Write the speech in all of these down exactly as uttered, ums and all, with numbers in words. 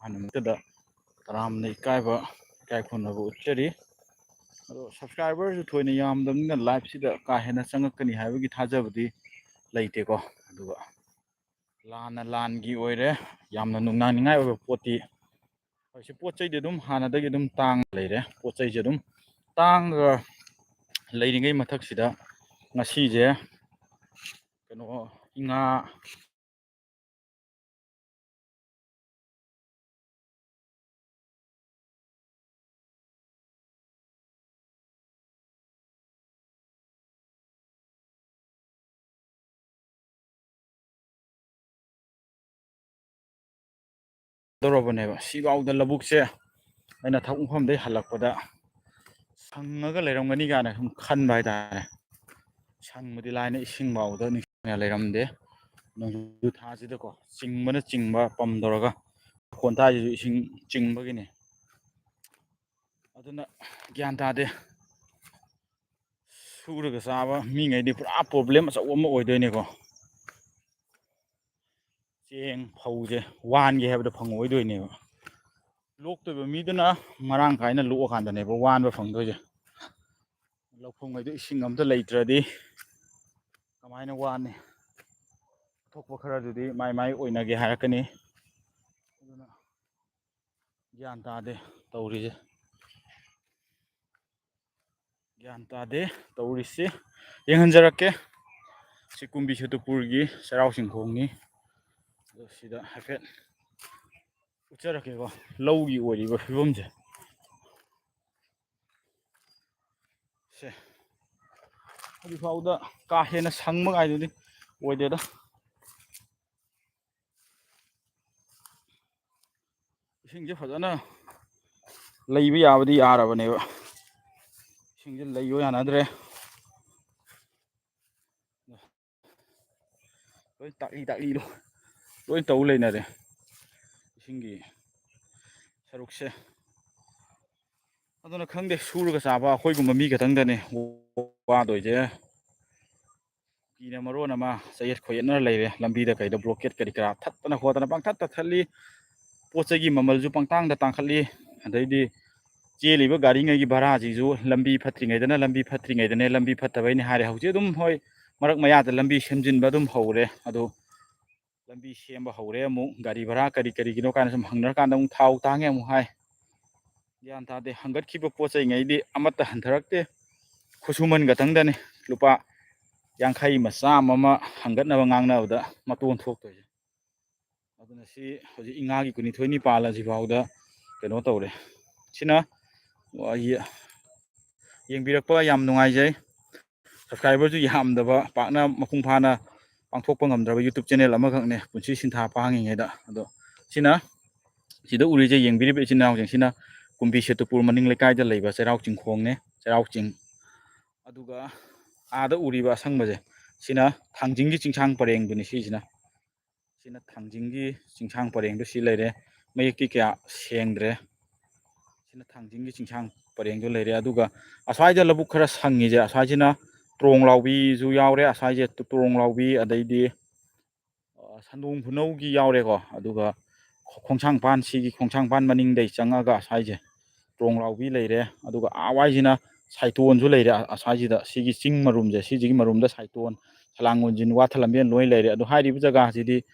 ꯑꯍꯥꯟꯕꯃꯛꯇꯗ ꯇꯔꯥꯝꯅ ꯏꯀꯥꯏꯕ, ꯏꯀꯥꯏ ꯈꯨꯝꯅꯕ ꯎꯠꯆꯔꯤ꯫ ꯑꯗꯣ subscriberꯁꯨ ꯊꯣꯏꯅ ꯌꯥꯝꯗꯕꯅꯤꯅ liveꯁꯤꯗ ꯀꯥ ꯍꯦꯟꯅ ꯆꯪꯉꯛꯀꯅꯤ ꯍꯥꯏꯕꯒꯤ ꯊꯥꯖꯕꯗꯤ ꯂꯩꯇꯦꯀꯣ꯫ ꯑꯗꯨꯒ ꯂꯥꯟꯅ ꯂꯥꯟꯒꯤ ꯑꯣꯏꯔꯦ, ꯌꯥꯝꯅ ꯅꯨꯡꯅꯥꯡꯅꯤꯡꯉꯥꯏ ꯑꯣꯏꯕ ꯄꯣꯠꯇꯤ ꯍꯧꯖꯤꯛ ꯄꯣꯠ ꯆꯩꯗꯤ ꯑꯗꯨꯝ ꯍꯥꯟꯅꯗꯒꯤ ꯑꯗꯨꯝ ꯇꯥꯡꯅ ꯂꯩꯔꯦ꯫ ꯄꯣꯠ ꯆꯩꯁꯦ ꯑꯗꯨꯝ ꯇꯥꯡꯉꯒ ꯂꯩꯔꯤꯉꯩ ꯃꯊꯛꯁꯤꯗ ꯉꯁꯤꯁꯦ ꯀꯩꯅꯣ ꯏꯉꯥ ꯇꯧꯔꯕꯅꯦꯕ꯫ ꯁꯤꯐꯥꯎꯗ ꯂꯧꯕꯨꯛꯁꯦ ꯑꯩꯅ ꯊꯕꯛ ꯃꯐꯝꯗꯩ ꯍꯜꯂꯛꯄꯗ ꯁꯪꯉꯒ ꯂꯩꯔꯝꯒꯅꯤ ꯀꯥꯏꯅ ꯁꯨꯝ ꯈꯟꯕ ꯍꯥꯏꯇꯥꯔꯦ꯫ ꯁꯪꯕꯗꯤ ꯂꯥꯏꯅ ꯏꯁꯤꯡ ꯐꯥꯎꯗ ꯅꯤꯡꯁꯤꯡꯅ ꯂꯩꯔꯝꯗꯦ꯫ ꯅꯣꯡꯖꯨ ꯊꯥꯁꯤꯗꯀꯣ ꯆꯤꯡꯕꯅ ꯆꯤꯡꯕ ꯄꯝ ꯇꯧꯔꯒ ꯈꯣꯟꯊꯥꯁꯤꯁꯨ ꯏꯁꯤꯡ ꯆꯤꯡꯕꯒꯤꯅꯤ꯫ ꯑꯗꯨꯅ ꯒ꯭ꯌꯥꯟ ꯇꯥꯗꯦ꯫ ꯁꯨꯔꯒ ꯆꯥꯕ ꯃꯤꯉꯩꯗꯤ ꯄꯨꯔꯥ problem ꯑꯆꯧꯕ ꯑꯃ ꯑꯣꯏꯗꯣꯏꯅꯦꯀꯣ꯫ ꯆꯦꯡ ꯐꯧꯁꯦ ꯋꯥꯟꯒꯦ ꯍꯥꯏꯕꯗ ꯐꯪꯉꯣꯏꯗꯣꯏꯅꯦꯕ꯫ ꯂꯣꯛꯇꯣꯏꯕ ꯃꯤꯗꯨꯅ ꯃꯔꯥꯡ ꯀꯥꯏꯅ ꯂꯣꯛꯑꯀꯥꯟꯗꯅꯦꯕ ꯋꯥꯟꯕ ꯐꯪꯗꯣꯏꯁꯦ꯫ ꯂꯧꯐꯝꯉꯩꯗꯣ ꯏꯁꯤꯡ ꯑꯝꯇ ꯂꯩꯇ꯭ꯔꯗꯤ ꯀꯃꯥꯏꯅ ꯋꯥꯅꯤ? ꯑꯊꯣꯛꯄ ꯈꯔꯗꯨꯗꯤ ꯃꯥꯏ ꯃꯥꯏ ꯑꯣꯏꯅꯒꯦ ꯍꯥꯏꯔꯛꯀꯅꯤ꯫ ꯑꯗꯨꯅ ꯒ꯭ꯌꯥꯟ ꯇꯥꯗꯦ ꯇꯧꯔꯤꯁꯦ꯫ ꯒ꯭ꯌꯥꯟ ꯇꯥꯗꯦ ꯇꯧꯔꯤꯁꯦ꯫ ꯌꯦꯡꯍꯟꯖꯔꯛꯀꯦ꯫ ꯁꯤ ꯀꯨꯝꯕꯤ ꯁꯦꯇꯨꯄꯨꯔꯒꯤ ꯆꯩꯔꯥꯎ ꯆꯤꯡꯈꯣꯡꯅꯤ꯫ ꯑꯗꯣ ꯁꯤꯗ ꯍꯥꯏꯐꯦꯠ ꯎꯠꯆꯔꯛꯀꯦꯀꯣ, ꯂꯧꯒꯤ ꯑꯣꯏꯔꯤꯕ ꯐꯤꯕꯝꯁꯦ꯫ ꯁꯦ, ꯍꯧꯖꯤꯛꯐꯥꯎꯗ ꯀꯥ ꯍꯦꯟꯅ ꯁꯪꯕ ꯀꯥꯏꯗꯨꯗꯤ ꯑꯣꯏꯗꯦꯗ꯫ ꯏꯁꯤꯡꯁꯦ ꯐꯖꯅ ꯂꯩꯕ ꯌꯥꯕꯗꯤ ꯌꯥꯔꯕꯅꯦꯕ꯫ ꯏꯁꯤꯡꯁꯦ ꯂꯩꯕ ꯌꯥꯅꯗ꯭ꯔꯦ꯫ ꯂꯣꯏ ꯇꯥꯛꯂꯤ ꯇꯥꯛꯂꯤꯗꯣ ꯂꯣꯏ ꯇꯧ ꯂꯩꯅꯔꯦ ꯏꯁꯤꯡꯒꯤ ꯁꯔꯨꯛꯁꯦ꯫ ꯑꯗꯨꯅ ꯈꯪꯗꯦ, ꯁꯨꯔꯒ ꯆꯥꯕ ꯑꯩꯈꯣꯏꯒꯨꯝꯕ ꯃꯤ ꯈꯛꯇꯪꯗꯅꯦ ꯋꯥꯗꯣꯏꯁꯦ꯫ ꯀꯨꯀꯤꯅ ꯃꯔꯣꯟ ꯑꯃ ꯆꯌꯦꯠ ꯈꯣꯏꯌꯦꯠꯅꯔ ꯂꯩꯔꯦ꯫ ꯂꯝꯕꯤꯗ ꯀꯩꯗ blockade ꯀꯔꯤ ꯀꯔꯥ ꯊꯠꯇꯅ ꯈꯣꯠꯇꯅ ꯄꯪꯊꯠꯇ ꯊꯠꯂꯤ꯫ ꯄꯣꯠ ꯆꯩꯒꯤ ꯃꯃꯜꯁꯨ ꯄꯪꯇꯥꯡꯗ ꯇꯥꯡꯈꯠꯂꯤ꯫ ꯑꯗꯩꯗꯤ ꯆꯦꯜꯂꯤꯕ ꯒꯥꯔꯤꯉꯩꯒꯤ ꯚꯔꯥꯁꯤꯁꯨ ꯂꯝꯕꯤ ꯐꯠꯇ꯭ꯔꯤꯉꯩꯗꯅ ꯂꯝꯕꯤ ꯐꯠꯇ꯭ꯔꯤꯉꯩꯗꯅꯦ, ꯂꯝꯕꯤ ꯐꯠꯇꯕꯩꯅꯦ ꯍꯥꯏꯔꯦ꯫ ꯍꯧꯖꯤꯛ ꯑꯗꯨꯝ ꯍꯣꯏ, ꯃꯔꯛ ꯃꯌꯥꯗ ꯂꯝꯕꯤ ꯁꯦꯝꯖꯤꯟꯕ ꯑꯗꯨꯝ ꯍꯧꯔꯦ꯫ ꯑꯗꯨ ꯂꯝꯕꯤ ꯁꯦꯝꯕ ꯍꯧꯔꯦ ꯑꯃꯨꯛ, ꯒꯥꯔꯤ ꯚꯔꯥ ꯀꯔꯤ ꯀꯔꯤꯒꯤꯅꯣ ꯀꯥꯏꯅ ꯁꯨꯝ ꯍꯪꯅꯔꯀꯥꯟꯗ ꯑꯃꯨꯛ ꯊꯥꯎ ꯇꯥꯡꯉꯦ ꯑꯃꯨꯛ ꯍꯥꯏ꯫ ꯒ꯭ꯌꯥꯟ ꯇꯥꯗꯦ꯫ ꯍꯪꯒꯠꯈꯤꯕ ꯄꯣꯠ ꯆꯩꯉꯩꯗꯤ ꯑꯃꯠꯇ ꯍꯟꯊꯔꯛꯇꯦ꯫ ꯈꯨꯠꯁꯨꯃꯟ ꯈꯛꯇꯪꯗꯅꯤ ꯂꯨꯄꯥ ꯌꯥꯡꯈꯩ ꯑꯃ, ꯆꯥꯝꯃ ꯑꯃ ꯍꯪꯒꯠꯅꯕ ꯉꯥꯡꯅꯕꯗ ꯃꯇꯣꯟ ꯊꯣꯛꯇꯣꯏꯁꯦ꯫ ꯑꯗꯨꯅ ꯁꯤ ꯍꯧꯖꯤꯛ ꯏꯉꯥꯒꯤ ꯀꯨꯟꯅꯤꯊꯣꯏꯅꯤ ꯄꯥꯜꯂꯁꯤꯐꯥꯎꯗ ꯀꯩꯅꯣ ꯇꯧꯔꯦ꯫ ꯁꯤꯅ, ꯑ, ꯌꯦ-, ꯌꯦꯡꯕꯤꯔꯛꯄ ꯌꯥꯝ ꯅꯨꯡꯉꯥꯏꯖꯩ꯫ Subscriberꯁꯨ ꯌꯥꯝꯗꯕ, ꯄꯥꯛꯅ ꯃꯄꯨꯡ ꯐꯥꯅ ꯄꯥꯡꯊꯣꯛꯄ ꯉꯝꯗ꯭ꯔꯕ YouTube channel ꯑꯃꯈꯛꯅꯦ, ꯄꯨꯟꯁꯤ ꯁꯤꯟꯊꯥ ꯄꯥꯡꯉꯤꯉꯩꯗ꯫ ꯑꯗꯣ ꯁꯤꯅ, ꯁꯤꯗ ꯎꯔꯤꯁꯦ, ꯌꯦꯡꯕꯤꯔꯤꯕ ꯏꯆꯤꯟ ꯏꯅꯥꯎꯁꯤꯡꯁꯤꯅ ꯀꯨꯝꯕꯤ ꯁꯦꯇꯨꯄꯨꯔ ꯃꯅꯤꯡ ꯂꯩꯀꯥꯏꯗ ꯂꯩꯕ ꯆꯩꯔꯥꯎ ꯆꯤꯡꯈꯣꯡꯅꯦ, ꯆꯩꯔꯥꯎ ꯆꯤꯡ꯫ ꯑꯗꯨꯒ ꯑꯥꯗ ꯎꯔꯤꯕ ꯑꯁꯪꯕꯁꯦ, ꯁꯤꯅ ꯊꯥꯡꯖꯤꯡꯒꯤ ꯆꯤꯡꯁꯥꯡ ꯄꯔꯦꯡꯗꯨꯅꯤ꯫ ꯁꯤꯁꯤꯅ, ꯁꯤꯅ ꯊꯥꯡꯖꯤꯡꯒꯤ ꯆꯤꯡꯁꯥꯡ ꯄꯔꯦꯡꯗꯨ ꯁꯤ ꯂꯩꯔꯦ꯫ ꯃꯌꯦꯛꯇꯤ ꯀꯌꯥ ꯁꯦꯡꯗ꯭ꯔꯦ꯫ ꯁꯤꯅ ꯊꯥꯡꯖꯤꯡꯒꯤ ꯆꯤꯡꯁꯥꯡ ꯄꯔꯦꯡꯗꯨ ꯂꯩꯔꯦ꯫ ꯑꯗꯨꯒ ꯑꯁ꯭ꯋꯥꯏꯗ ꯂꯧꯕꯨꯛ ꯈꯔ ꯁꯪꯉꯤꯁꯦ, ꯑꯁ꯭ꯋꯥꯏꯁꯤꯅ ꯇ꯭ꯔꯣꯡ ꯂꯥꯎꯕꯤꯁꯨ ꯌꯥꯎꯔꯦ꯫ ꯑꯁ꯭ꯋꯥꯏꯁꯦ ꯇ꯭ꯔꯣꯡ ꯂꯥꯎꯕꯤ, ꯑꯗꯩꯗꯤ, ꯑ, ꯁꯟꯗꯣꯡ ꯈꯨꯅꯧꯒꯤ ꯌꯥꯎꯔꯦꯀꯣ꯫ ꯑꯗꯨꯒ ꯈꯣꯡꯁꯥꯡꯄꯥꯟ, ꯁꯤꯒꯤ ꯈꯣꯡꯁꯥꯡꯄꯥꯟ ꯃꯅꯤꯡꯗꯩ ꯆꯪꯉꯒ ꯑꯁ꯭ꯋꯥꯏꯁꯦ ꯇ꯭ꯔꯣꯡ ꯂꯥꯎꯕꯤ ꯂꯩꯔꯦ꯫ ꯑꯗꯨꯒ ꯑꯥ ꯋꯥꯏꯁꯤꯅ ꯁꯥꯏꯇꯣꯟꯁꯨ ꯂꯩꯔꯦ꯫ ꯑ-, ꯑꯁ꯭ꯋꯥꯏꯁꯤꯗ, ꯁꯤꯒꯤ ꯆꯤꯡ ꯃꯔꯨꯝꯁꯦ, ꯁꯤꯁꯤꯒꯤ ꯃꯔꯨꯝꯗ ꯁꯥꯏꯇꯣꯟ, ꯁꯂꯥꯡꯒꯣꯟꯖꯤꯟ, ꯋꯥꯊ ꯂꯝꯕꯦꯟ ꯂꯣꯏ ꯂꯩꯔꯦ꯫ ꯑꯗꯣ ꯍꯥꯏꯔꯤꯕ ꯖꯒꯥꯁꯤꯗꯤ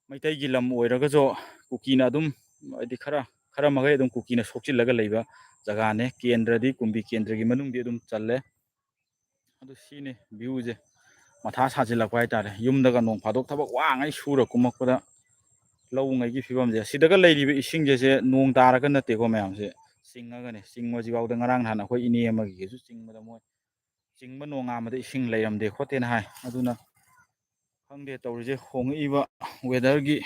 ꯃꯩꯇꯩꯒꯤ ꯂꯝ ꯑꯣꯏꯔꯒꯁꯨ ꯀꯨꯀꯤꯅ ꯑꯗꯨꯝ, ꯍꯥꯏꯗꯤ ꯈꯔ, ꯈꯔ ꯃꯈꯩ ꯑꯗꯨꯝ ꯀꯨꯀꯤꯅ ꯁꯣꯛꯆꯤꯜꯂꯒ ꯂꯩꯕ ꯖꯒꯥꯅꯦ꯫ ꯀꯦꯟꯗ꯭ꯔꯗꯤ, ꯀꯨꯝꯕꯤ ꯀꯦꯟꯗ꯭ꯔꯒꯤ ꯃꯅꯨꯡꯗꯤ ꯑꯗꯨꯝ ꯆꯜꯂꯦ꯫ ꯑꯗꯨ ꯁꯤꯅꯤ viewꯁꯦ꯫ ꯃꯊꯥ ꯁꯥꯖꯤꯜꯂꯛꯄ ꯍꯥꯏꯇꯥꯔꯦ꯫ ꯌꯨꯝꯗꯒ ꯅꯣꯡ ꯐꯥꯗꯣꯛ ꯊꯕꯛ ꯋꯥꯉꯩ ꯁꯨꯔ ꯀꯨꯝꯃꯛꯄꯗ ꯂꯧꯉꯩꯒꯤ ꯐꯤꯕꯝꯁꯦ꯫ ꯁꯤꯗꯒ ꯂꯩꯔꯤꯕ ꯏꯁꯤꯡꯁꯦ, ꯁꯦ ꯅꯣꯡ ꯇꯥꯔꯒ ꯅꯠꯇꯦꯀꯣ ꯃꯌꯥꯝꯁꯦ, ꯆꯤꯡꯉꯒꯅꯦ꯫ ꯆꯤꯡꯕꯁꯤꯐꯥꯎꯗ ꯉꯔꯥꯡ ꯅꯍꯥꯟ ꯑꯩꯈꯣꯏ ꯏꯅꯦ ꯑꯃꯒꯤꯁꯨ ꯆꯤꯡꯕꯗ ꯃꯣꯏ ꯆꯤꯡꯕ ꯅꯣꯡꯉꯥꯟꯕꯗ ꯏꯁꯤꯡ ꯂꯩꯔꯝꯗꯦ ꯈꯣꯠꯇꯦꯅ ꯍꯥꯏ꯫ ꯑꯗꯨꯅ ꯈꯪꯗꯦ ꯇꯧꯔꯤꯁꯦ, ꯍꯣꯡꯉꯛꯏꯕ weatherꯒꯤ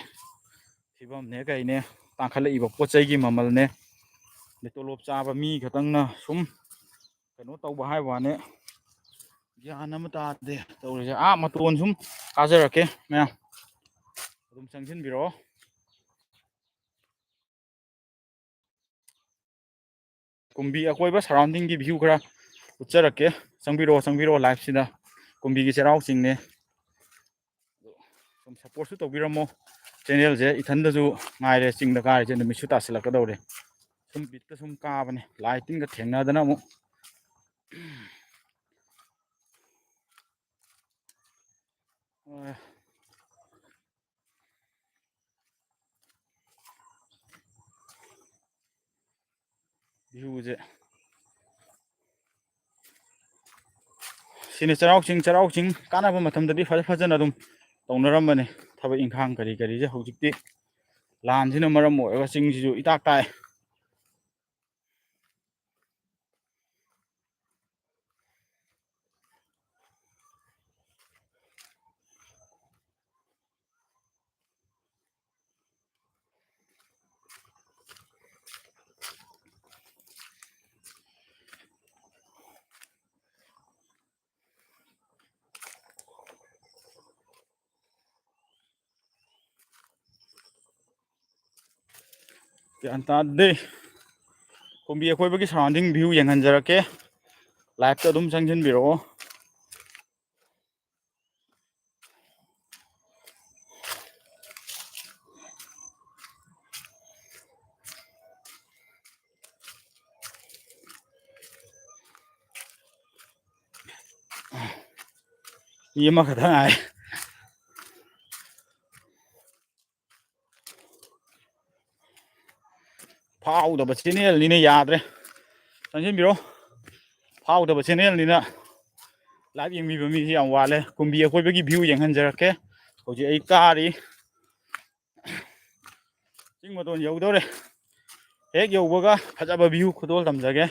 ꯐꯤꯕꯝꯅꯦ ꯀꯩꯅꯦ, ꯇꯥꯡꯈꯠꯂꯛꯏꯕ ꯄꯣꯠ ꯆꯩꯒꯤ ꯃꯃꯜꯅꯦ, ꯑꯗꯩ ꯇꯣꯂꯣꯞ ꯆꯥꯕ ꯃꯤ ꯈꯛꯇꯪꯅ ꯁꯨꯝ ꯀꯩꯅꯣ ꯇꯧꯕ ꯍꯥꯏꯕ ꯋꯥꯅꯦ, ꯒ꯭ꯌꯥꯟ ꯑꯃ ꯇꯥꯗꯦ ꯇꯧꯔꯤꯁꯦ꯫ ꯑꯥ ꯃꯇꯣꯟ ꯁꯨꯝ ꯀꯥꯖꯔꯛꯀꯦ ꯃꯌꯥꯝ, ꯑꯗꯨꯝ ꯆꯪꯁꯤꯟꯕꯤꯔꯛꯑꯣ꯫ ꯀꯨꯝꯕꯤ ꯑꯀꯣꯏꯕ surroundingꯒꯤ view ꯈꯔ ꯎꯠꯆꯔꯛꯀꯦ꯫ ꯆꯪꯕꯤꯔꯛꯑꯣ, ꯆꯪꯕꯤꯔꯛꯑꯣ liveꯁꯤꯗ꯫ ꯀꯨꯝꯕꯤꯒꯤ ꯆꯩꯔꯥꯎ ꯆꯤꯡꯅꯦ꯫ ꯑꯗꯣ ꯁꯨꯝ supportꯁꯨ ꯇꯧꯕꯤꯔꯝꯃꯣ꯫ ꯆꯦꯅꯦꯜꯁꯦ ꯏꯊꯟꯗꯁꯨ ꯉꯥꯏꯔꯦ ꯆꯤꯡꯗ ꯀꯥꯔꯤꯁꯦ, ꯅꯨꯃꯤꯠꯁꯨ ꯇꯥꯁꯤꯜꯂꯛꯀꯗꯧꯔꯦ꯫ ꯁꯨꯝ ꯕꯤꯠꯇ ꯁꯨꯝ ꯀꯥꯕꯅꯦ, ꯂꯥꯏ ꯇꯤꯟꯒ ꯊꯦꯡꯅꯗꯅ ꯑꯃꯨꯛ꯫ ꯑ꯫ ꯚ꯭ꯌꯨꯁꯦ ꯁꯤꯅ ꯆꯩꯔꯥꯎ ꯆꯤꯡ, ꯆꯩꯔꯥꯎ ꯆꯤꯡ ꯀꯥꯟꯅꯕ ꯃꯇꯝꯗꯗꯤ ꯐꯖ ꯐꯖꯅ ꯑꯗꯨꯝ ꯇꯧꯅꯔꯝꯕꯅꯦ ꯊꯕꯛ ꯏꯪꯈꯥꯡ ꯀꯔꯤ ꯀꯔꯤꯁꯦ꯫ ꯍꯧꯖꯤꯛꯇꯤ ꯂꯥꯟꯁꯤꯅ ꯃꯔꯝ ꯑꯣꯏꯔꯒ ꯆꯤꯡꯁꯤꯁꯨ ꯏꯇꯥꯛ ꯇꯥꯏ꯫ ꯒ꯭ꯌꯥꯟ ꯇꯥꯗꯦ꯫ ꯀꯨꯝꯕꯤ ꯑꯀꯣꯏꯕꯒꯤ surrounding view ꯌꯦꯡꯍꯟꯖꯔꯛꯀꯦ꯫ Live-ꯇ ꯑꯗꯨꯝ ꯆꯪꯁꯤꯟꯕꯤꯔꯛꯑꯣ꯫ ꯃꯤ ꯑꯃꯈꯛꯇ ꯉꯥꯏ꯫ ꯐꯥꯎꯗꯕ ꯆꯦꯅꯦꯜꯅꯤꯅ ꯌꯥꯗ꯭ꯔꯦ꯫ ꯆꯪꯁꯤꯟꯕꯤꯔꯣ꯫ ꯐꯥꯎꯗꯕ ꯆꯦꯅꯦꯜꯅꯤꯅ live ꯌꯦꯡꯕꯤꯕ ꯃꯤꯁꯤ ꯌꯥꯝ ꯋꯥꯠꯂꯦ꯫ ꯀꯨꯝꯕꯤ ꯑꯀꯣꯏꯕꯒꯤ view ꯌꯦꯡꯍꯟꯖꯔꯛꯀꯦ꯫ ꯍꯧꯖꯤꯛ ꯑꯩ ꯀꯥꯔꯤ꯫ ꯆꯤꯡ ꯃꯇꯣꯟ ꯌꯧꯗꯧꯔꯦ꯫ ꯍꯦꯛ ꯌꯧꯕꯒ ꯐꯖꯕ view ꯈꯨꯗꯣꯜ ꯇꯝꯖꯒꯦ꯫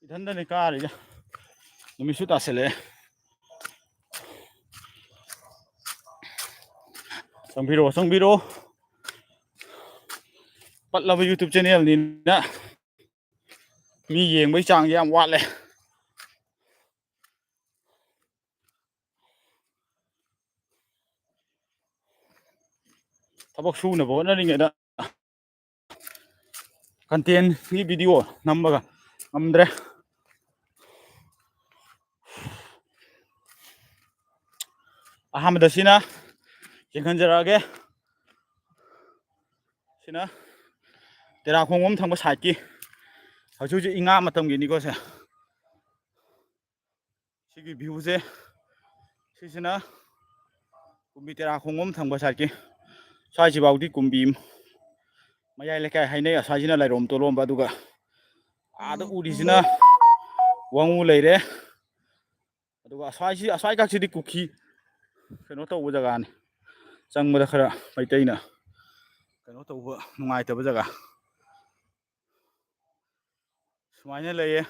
ꯏꯊꯟꯗꯅꯤ ꯀꯥꯔꯤꯁꯦ꯫ ꯅꯨꯃꯤꯠꯁꯨ ꯇꯥꯁꯜꯂꯛꯑꯦ꯫ ꯆꯪꯕꯤꯔꯛꯑꯣ, ꯆꯪꯕꯤꯔꯛꯑꯣ꯫ ꯄꯠꯂꯕ YouTube ꯆꯦꯅꯦꯜꯅꯤꯅ ꯃꯤ ꯌꯦꯡꯕꯩ ꯆꯥꯡꯁꯦ ꯌꯥꯝ ꯋꯥꯠꯂꯦ꯫ ꯊꯕꯛ ꯁꯨꯅꯕ ꯍꯣꯠꯅꯔꯤꯉꯩꯗ content-ꯀꯤ video ꯅꯝꯕꯒ ꯉꯝꯗ꯭ꯔꯦ꯫ ꯑꯍꯥꯟꯕꯗ ꯁꯤꯅ ꯌꯦꯡꯍꯟꯖꯔꯛꯑꯒꯦ꯫ ꯁꯤꯅ ꯇꯦꯔꯥ ꯈꯣꯡꯕꯝ ꯊꯪꯕ ꯁꯥꯏꯠꯀꯤ, ꯍꯧꯖꯤꯛ ꯍꯧꯖꯤꯛ ꯏꯉꯥ ꯃꯇꯝꯒꯤꯅꯤꯀꯣ ꯁꯦ꯫ ꯁꯤꯒꯤ ꯚ꯭ꯌꯨꯁꯦ, ꯁꯤꯁꯤꯅ ꯀꯨꯝꯕꯤ ꯇꯦꯔꯥ ꯈꯣꯡꯕꯝ ꯊꯪꯕ ꯁꯥꯏꯠꯀꯤ꯫ ꯁ꯭ꯋꯥꯏꯁꯤꯐꯥꯎꯗꯤ ꯀꯨꯝꯕꯤ ꯃꯌꯥꯏ ꯂꯩꯀꯥꯏ ꯍꯥꯏꯅꯩ꯫ ꯑꯁ꯭ꯋꯥꯏꯁꯤꯅ ꯂꯥꯏꯔꯣꯝ ꯇꯣꯂꯣꯝꯕ, ꯑꯗꯨꯒ ꯑꯥꯗ ꯎꯔꯤꯁꯤꯅ ꯋꯥꯉꯨ ꯂꯩꯔꯦ꯫ ꯑꯗꯨꯒ ꯑꯁ꯭ꯋꯥꯏꯁꯤ, ꯑꯁ꯭ꯋꯥꯏ ꯀꯛꯁꯤꯗꯤ ꯀꯨꯀꯤ ꯀꯩꯅꯣ ꯇꯧꯕ ꯖꯒꯥꯅꯤ꯫ ꯆꯪꯕꯗ ꯈꯔ ꯃꯩꯇꯩꯅ ꯀꯩꯅꯣ ꯇꯧꯕ ꯅꯨꯡꯉꯥꯏꯇꯕ ꯖꯒꯥ꯫ ꯁꯨꯃꯥꯏꯅ ꯂꯩꯌꯦ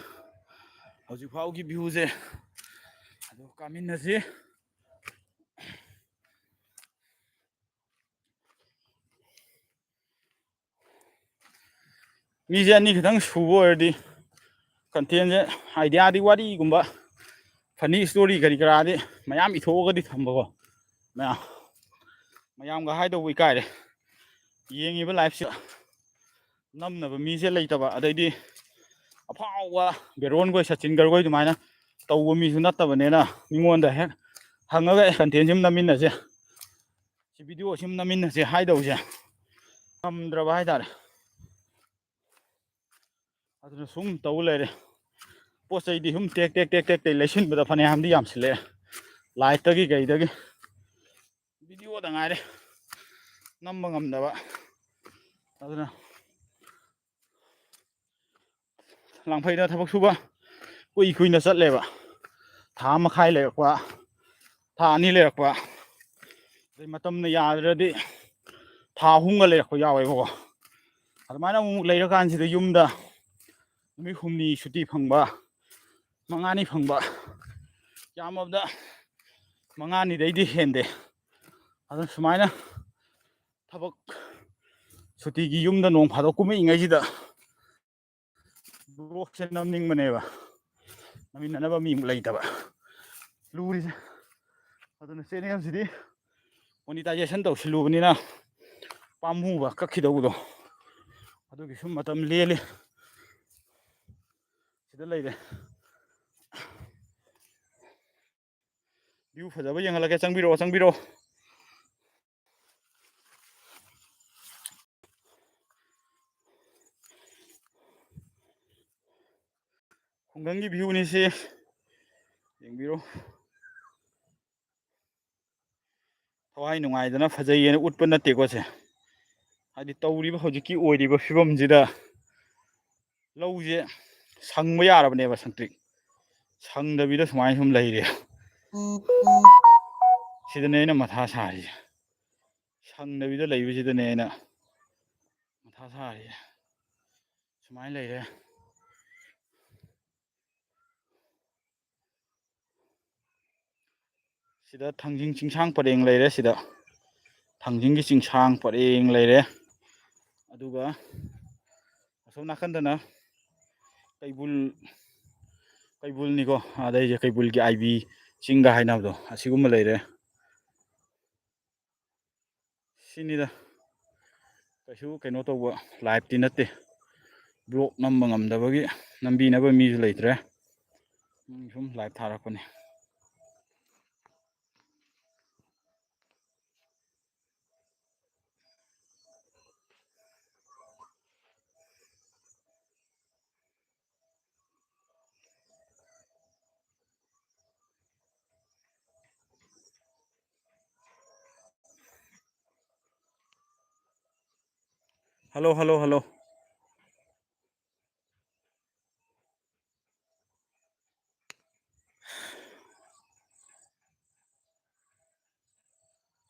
ꯍꯧꯖꯤꯛ ꯐꯥꯎꯒꯤ ꯚ꯭ꯌꯨꯁꯦ꯫ ꯑꯗꯨ ꯀꯥꯃꯤꯟꯅꯁꯤ꯫ ꯃꯤꯁꯦ ꯑꯅꯤ ꯈꯛꯇꯪ ꯁꯨꯕ ꯑꯣꯏꯔꯗꯤ ꯀꯟꯇꯦꯟꯁꯦ, ꯑꯥꯏꯗꯤꯌꯥꯗꯤ, ꯋꯥꯔꯤꯒꯨꯝꯕ, ꯐꯅꯤ ꯏꯁꯇꯣꯔꯤ ꯀꯔꯤ ꯀꯔꯥꯗꯤ ꯃꯌꯥꯝ ꯏꯊꯣꯛꯑꯒꯗꯤ ꯊꯝꯕꯀꯣ꯫ ꯃꯌꯥꯝ, ꯃꯌꯥꯝꯒ ꯍꯥꯏꯗꯧꯕ ꯏꯀꯥꯏꯔꯦ꯫ ꯌꯦꯡꯉꯤꯕ ꯂꯥꯏꯐꯁꯦ ꯅꯝꯅꯕ ꯃꯤꯁꯦ ꯂꯩꯇꯕ, ꯑꯗꯩꯗꯤ ꯑꯐꯥꯎꯕ ꯕꯦꯔꯣꯟꯈꯣꯏ, ꯁꯆꯤꯟꯒꯔꯈꯣꯏ ꯑꯗꯨꯃꯥꯏꯅ ꯇꯧꯕ ꯃꯤꯁꯨ ꯅꯠꯇꯕꯅꯤꯅ, ꯃꯤꯉꯣꯟꯗ ꯍꯦꯛ ꯍꯪꯉꯒ "ꯑꯦ, ꯀꯟꯇꯦꯟꯁꯤ ꯑꯃ ꯅꯝꯃꯤꯟꯅꯁꯦ, ꯁꯤ ꯚꯤꯗꯤꯑꯣ ꯑꯁꯤ ꯑꯃ ꯅꯝꯃꯤꯟꯅꯁꯦ" ꯍꯥꯏꯗꯧꯁꯦ ꯉꯝꯗ꯭ꯔꯕ ꯍꯥꯏꯇꯥꯔꯦ꯫ ꯑꯗꯨꯅ ꯁꯨꯝ ꯇꯧ ꯂꯩꯔꯦ꯫ ꯄꯣꯠ ꯆꯩꯗꯤ ꯁꯨꯝ ꯇꯦꯛ ꯇꯦꯛ ꯇꯦꯛ ꯇꯦꯛ ꯇꯦꯛ ꯂꯩꯁꯤꯟꯕꯗ ꯐꯅꯌꯥꯝꯗꯤ ꯌꯥꯝꯁꯤꯜꯂꯛꯑꯦ, ꯂꯥꯏꯠꯇꯒꯤ ꯀꯩꯗꯒꯤ꯫ ꯚꯤꯗꯤꯑꯣꯗ ꯉꯥꯏꯔꯦ ꯅꯝꯕ ꯉꯝꯗꯕ꯫ ꯑꯗꯨꯅ ꯂꯥꯡꯐꯩꯗ ꯊꯕꯛ ꯁꯨꯕ ꯀꯨꯏ ꯀꯨꯏꯅ ꯆꯠꯂꯦꯕ꯫ ꯊꯥ ꯑꯃ ꯃꯈꯥꯏ ꯂꯩꯔꯛꯄ, ꯊꯥ ꯑꯅꯤ ꯂꯩꯔꯛꯄ, ꯑꯗꯩ ꯃꯇꯝꯅ ꯌꯥꯗ꯭ꯔꯗꯤ ꯊꯥ ꯑꯍꯨꯝꯒ ꯂꯩꯔꯛꯄ ꯌꯥꯎꯋꯦꯕꯀꯣ꯫ ꯑꯗꯨꯃꯥꯏꯅ ꯑꯃꯨꯛ ꯂꯩꯔꯀꯥꯟꯁꯤꯗ ꯌꯨꯝꯗ ꯅꯨꯃꯤꯠ ꯍꯨꯝꯅꯤ ꯁꯨꯇꯤ ꯐꯪꯕ, ꯃꯉꯥꯅꯤ ꯐꯪꯕ, ꯌꯥꯝꯃꯕꯗ ꯃꯉꯥꯅꯤꯗꯩꯗꯤ ꯍꯦꯟꯗꯦ꯫ ꯑꯗꯨꯅ ꯁꯨꯃꯥꯏꯅ ꯊꯕꯛ ꯁꯨꯇꯤꯒꯤ ꯌꯨꯝꯗ ꯅꯣꯡ ꯐꯥꯗꯣꯛ ꯀꯨꯝꯃꯛꯏꯉꯩꯁꯤꯗ ꯕ꯭ꯂꯣꯛꯁꯦ ꯅꯝꯅꯤꯡꯕꯅꯦꯕ, ꯅꯝꯃꯤꯟꯅꯅꯕ ꯃꯤ ꯑꯃꯨꯛ ꯂꯩꯇꯕ ꯂꯨꯔꯤꯁꯦ꯫ ꯑꯗꯨꯅ ꯆꯦꯅꯦꯜꯁꯤꯗꯤ ꯃꯣꯅꯤꯇꯥꯏꯖꯦꯁꯟ ꯇꯧꯁꯤꯜꯂꯨꯕꯅꯤꯅ ꯄꯥꯝꯃꯨꯕ ꯀꯛꯈꯤꯗꯧꯕꯗꯣ, ꯑꯗꯨꯒꯤ ꯁꯨꯝ ꯃꯇꯝ ꯂꯦꯜꯂꯤ꯫ ꯁꯤꯗ ꯂꯩꯔꯦ꯫ View ꯐꯖꯕ ꯌꯦꯡꯍꯜꯂꯛꯀꯦ, ꯆꯪꯕꯤꯔꯛꯑꯣ, ꯆꯪꯕꯤꯔꯛꯑꯣ꯫ ꯈꯨꯡꯒꯪꯒꯤ viewꯅꯤ ꯁꯤ, ꯌꯦꯡꯕꯤꯔꯣ꯫ ꯊꯋꯥꯏ ꯅꯨꯡꯉꯥꯏꯗꯅ ꯐꯖꯩꯌꯦꯅ ꯎꯠꯄ ꯅꯠꯇꯦꯀꯣ ꯁꯦ, ꯍꯥꯏꯗꯤ ꯇꯧꯔꯤꯕ ꯍꯧꯖꯤꯛꯀꯤ ꯑꯣꯏꯔꯤꯕ ꯐꯤꯕꯝꯁꯤꯗ ꯂꯧꯁꯦ ꯁꯪꯕ ꯌꯥꯔꯕꯅꯦꯕ, ꯁꯪꯇ꯭ꯔꯤꯛ ꯁꯪꯗꯕꯤꯗ ꯁꯨꯃꯥꯏꯅ ꯁꯨꯝ ꯂꯩꯔꯦ꯫ ꯁꯤꯗꯅꯦ ꯑꯩꯅ ꯃꯊꯥ ꯁꯥꯔꯤꯁꯦ, ꯁꯪꯗꯕꯤꯗ ꯂꯩꯕꯁꯤꯗꯅꯦ ꯑꯩꯅ ꯃꯊꯥ ꯁꯥꯔꯤꯁꯦ꯫ ꯁꯨꯃꯥꯏꯅ ꯂꯩꯔꯦ꯫ ꯁꯤꯗ ꯊꯥꯡꯖꯤꯡ ꯆꯤꯡꯁꯥꯡ ꯄꯔꯦꯡ ꯂꯩꯔꯦ꯫ ꯁꯤꯗ ꯊꯥꯡꯖꯤꯡꯒꯤ ꯆꯤꯡꯁꯥꯡ ꯄꯔꯦꯡ ꯂꯩꯔꯦ꯫ ꯑꯗꯨꯒ ꯑꯁꯣꯝ ꯅꯥꯀꯟꯗꯅ ꯀꯩꯕꯨꯜ, ꯀꯩꯕꯨꯜꯅꯤꯀꯣ, ꯑꯗꯩꯁꯦ ꯀꯩꯕꯨꯜꯒꯤ ꯑꯥꯏꯕꯤ ꯆꯤꯡꯒ ꯍꯥꯏꯅꯕꯗꯣ, ꯑꯁꯤꯒꯨꯝꯕ ꯂꯩꯔꯦ꯫ ꯁꯤꯅꯤꯗ, ꯀꯩꯁꯨ ꯀꯩꯅꯣ ꯇꯧꯕ liveꯇꯤ ꯅꯠꯇꯦ, vlog ꯅꯝꯕ ꯉꯝꯗꯕꯒꯤ ꯅꯝꯕꯤꯅꯕ ꯃꯤꯁꯨ ꯂꯩꯇ꯭ꯔꯦ꯫ ꯁꯨꯝ live ꯊꯥꯔꯛꯄꯅꯦ꯫ Hello, hello, hello.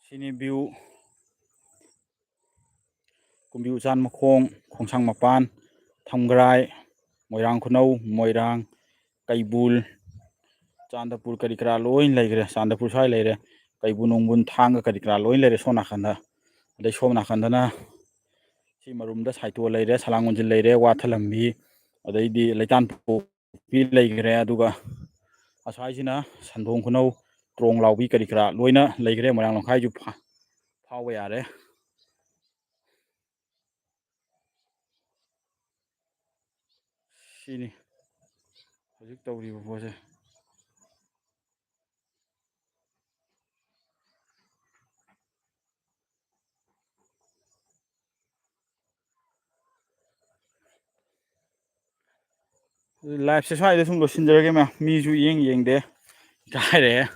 ꯁꯤꯅꯤ view꯫ ꯀꯨꯝꯕꯤ ꯎꯆꯥꯟ ꯃꯈꯣꯡ, ꯈꯣꯡꯁꯥꯡ ꯃꯄꯥꯟ, ꯊꯝꯒ꯭ꯔꯥꯏ, ꯃꯣꯏꯔꯥꯡ ꯈꯨꯅꯧ, ꯃꯣꯏꯔꯥꯡ, ꯀꯩꯕꯨꯜ, ꯆꯥꯟꯗꯄꯨꯔ ꯀꯔꯤ ꯀꯔꯥ ꯂꯣꯏ ꯂꯩꯈ꯭ꯔꯦ꯫ ꯆꯥꯟꯗꯄꯨꯔ ꯁ꯭ꯋꯥꯏ ꯂꯩꯔꯦ, ꯀꯩꯕꯨꯜ ꯅꯨꯡꯕꯨꯜ, ꯊꯥꯡꯒ ꯀꯔꯤ ꯀꯔꯥ ꯂꯣꯏ ꯂꯩꯔꯦ ꯁꯣꯝ ꯅꯥꯀꯟꯗ꯫ ꯑꯗꯩ ꯁꯣꯝ ꯅꯥꯀꯟꯗꯅ ꯁꯤ ꯃꯔꯨꯝꯗ ꯁꯥꯏꯇꯣ ꯂꯩꯔꯦ, ꯁꯂꯥꯡꯒꯣꯟꯖꯤꯜ ꯂꯩꯔꯦ, ꯋꯥꯊꯂꯝꯕꯤ, ꯑꯗꯩꯗꯤ ꯂꯩꯇꯥꯟꯄꯣꯛꯄꯤ ꯂꯩꯈ꯭ꯔꯦ꯫ ꯑꯗꯨꯒ ꯑꯁ꯭ꯋꯥꯏꯁꯤꯅ ꯁꯟꯗꯣꯡ ꯈꯨꯅꯧ, ꯇ꯭ꯔꯣꯡ ꯂꯥꯎꯕꯤ ꯀꯔꯤ ꯀꯔꯥ ꯂꯣꯏꯅ ꯂꯩꯈ꯭ꯔꯦ꯫ ꯃꯣꯏꯔꯥꯡ ꯂꯝꯈꯥꯏꯁꯨ ꯐꯥ-, ꯐꯥꯎꯕ ꯌꯥꯔꯦ꯫ ꯁꯤꯅꯤ ꯍꯧꯖꯤꯛ ꯇꯧꯔꯤꯕ ꯄꯣꯠꯁꯦ꯫ Live ꯁꯦ ꯁ꯭ꯋꯥꯏꯗ ꯁꯨꯝ ꯂꯣꯏꯁꯤꯟꯖꯔꯒꯦ ꯃꯌꯥꯝ꯫ ꯃꯤꯁꯨ ꯏꯌꯦꯡ ꯌꯦꯡꯗꯦ, ꯏꯀꯥꯏꯔꯦ꯫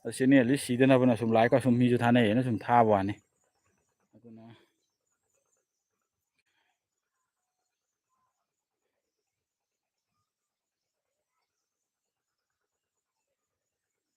ꯑꯁꯤꯅꯤ ꯑꯦꯠꯂꯤꯁ ꯁꯤꯗꯅꯕꯅ ꯁꯨꯝ ꯂꯥꯏꯛꯀ ꯁꯨꯝ ꯃꯤꯁꯨ ꯊꯥꯅꯩꯌꯦꯅ ꯁꯨꯝ ꯊꯥꯕ ꯋꯥꯅꯤ꯫